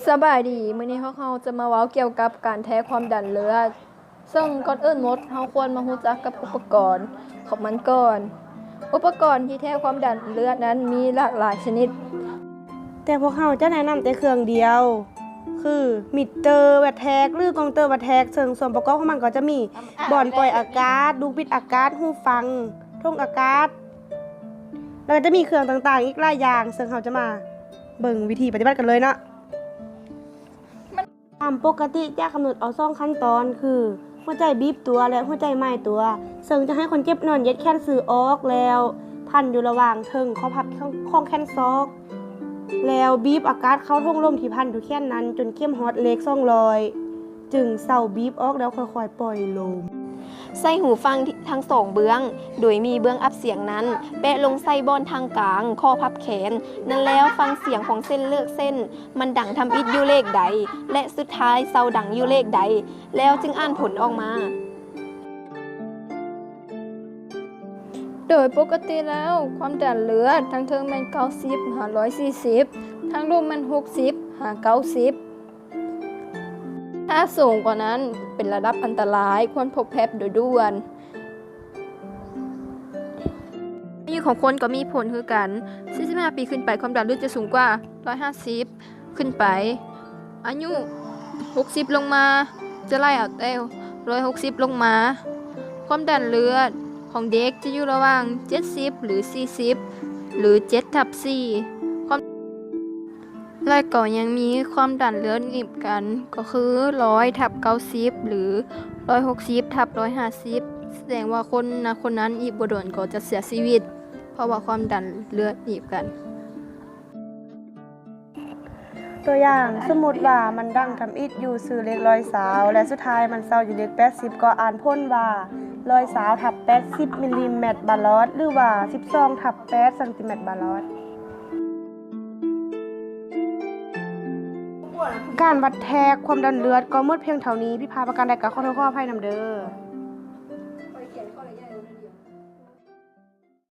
ສະບາຍດີ, ມື້ນີ້ພວກເຮົາຈະມາເວົ້າກ່ຽວກັບການແທກຄວາມດັນເລືອດ. ເຊິ່ງກ່ອນອື່ນໝົດ ເຮົາຄວນມາຮູ້ຈັກກັບອຸປະກອນຂອງມັນກ່ອນ. ອຸປະກອນທີ່ແທກຄວາມດັນເລືອດນັ້ນມີຫຼາກຫຼາຍຊະນິດ, ແຕ່ພວກເຮົາຈະແນະນຳແຕ່ເຄື່ອງດຽວ ຄືມິດເຕີວັດແທກ ຫຼື ກອງເຕີວັດແທກ, ເຊິ່ງສ່ວນປະກອບຂອງມັນກໍຈະມີບ່ອນປ່ອຍອາກາດ, ລູກບິດອາກາດ, ຫູຟັງ, ຖົງອາກາດ ແລ້ວກໍຈະມີເຄື່ອງຕ່າງໆອີກຫຼາຍຢ່າງ, ເຊິ່ງເຮົາຈະມາເບິ່ງວິທີປະຕິບັດກັນເລີຍເນາະ. ຕາມປົກກະຕິຈະກຳນົດເອົາສອງຂັ້ນຕອນ ຄື ຫົວໃຈບີບຕົວ ແລະ ຫົວໃຈໝາຍຕົວ, ເຊິ່ງຈະໃຫ້ຄົນເຈັບນອນຢຽດແຂນຊື່ອອກ ແລ້ວພັນຢູ່ລະຫວ່າງເທິງຂໍ້ພັບຂອງແຂນສອກ, ແລ້ວບີບອາກາດເຂົ້າຖົງລົມທີ່ພັນຢູ່ແຂນນັ້ນ ຈົນເຂັມຮອດເລກສອງຮ້ອຍ ຈຶ່ງເຊົາບີບອອກ ແລ້ວຄ່ອຍໆປ່ອຍລົມ. ໃສ່ຫູຟັງທັງສອງເບື້ອງ, ໂດຍມີເບື້ອງອັບສຽງນັ້ນ ແປະລົງໃສ່ບ່ອນທາງກາງຂໍ້ພັບແຂນນັ້ນ, ແລ້ວຟັງສຽງຂອງເສັ້ນເລືອກເສັ້ນ ມັນດັງທຳອິດຢູ່ເລກໃດ ແລະ ສຸດທ້າຍເຊົາດັງຢູ່ເລກໃດ, ແລ້ວຈຶ່ງອ່ານຜົນອອກມາ. ໂດຍປົກກະຕິແລ້ວ, ຄວາມດັນເລືອດທາງເທິງແມ່ນເກົ້າສິບຫາຮ້ອຍສີ່ສິບ, ທາງລຸ່ມແມ່ນຫົກສິບຫາເກົ້າສິບ. ຖ້າສູງກວ່ານັ້ນເປັນລະດັບອັນຕະລາຍ, ຄວນພົບແພດໂດຍດ່ວນ. ອາຍຸຂອງຄົນກໍມີຜົນຄືກັນ, ສີ່ສິບຫ້າປີຂຶ້ນໄປ ຄວາມດັນເລືອດຈະສູງກວ່າຮ້ອຍຫ້າສິບຂຶ້ນໄປ, ອາຍຸຫົກສິບລົງມາຈະໄລ່ເອົາແຕ່ຮ້ອຍຫົກສິບລົງມາ. ຄວາມດັນເລືອດຂອງເດັກຈະຢູ່ລະຫວ່າງເຈັດສິບ ຫຼື ສີ່ສິບ ຫຼື ເຈັດທັບສີ່. ຄວາມ ແລະ ກໍຍັງມີຄວາມດັນເລືອດໜີບກັນ ກໍຄືຮ້ອຍທັບເກົ້າສິບ ຫຼື ຮ້ອຍຫົກສິບທັບຮ້ອຍຫ້າສິບ, ສະແດງວ່າຄົນນະ ຄົນນັ້ນອີກບໍ່ດົນກໍຈະເສຍຊີວິດ ເພາະວ່າຄວາມດັນເລືອດໜີບກັນ. ຕົວຢ່າງ, ສົມມຸດວ່າມັນດັງທຳອິດຢູ່ຊື່ເລກຮ້ອຍຊາວ ແລະ ສຸດທ້າຍມັນເຊົາຢູ່ເລກແປດສິບ, ກໍອ່ານຜົນວ່າຮ້ອຍຊາວທັບແປດສິບມິນລີແມັດບາລອດ ຫຼືວ່າສິບສອງທັບແປດຊັງຕີແມັດບາລອດ. ການວັດແທກຄວາມດັນເລືອດກໍໝົດພຽງເທົ່ານີ້, ຜິດພາດປະການໃດກໍຂໍໂທດຂໍອະໄພນຳເດີ້.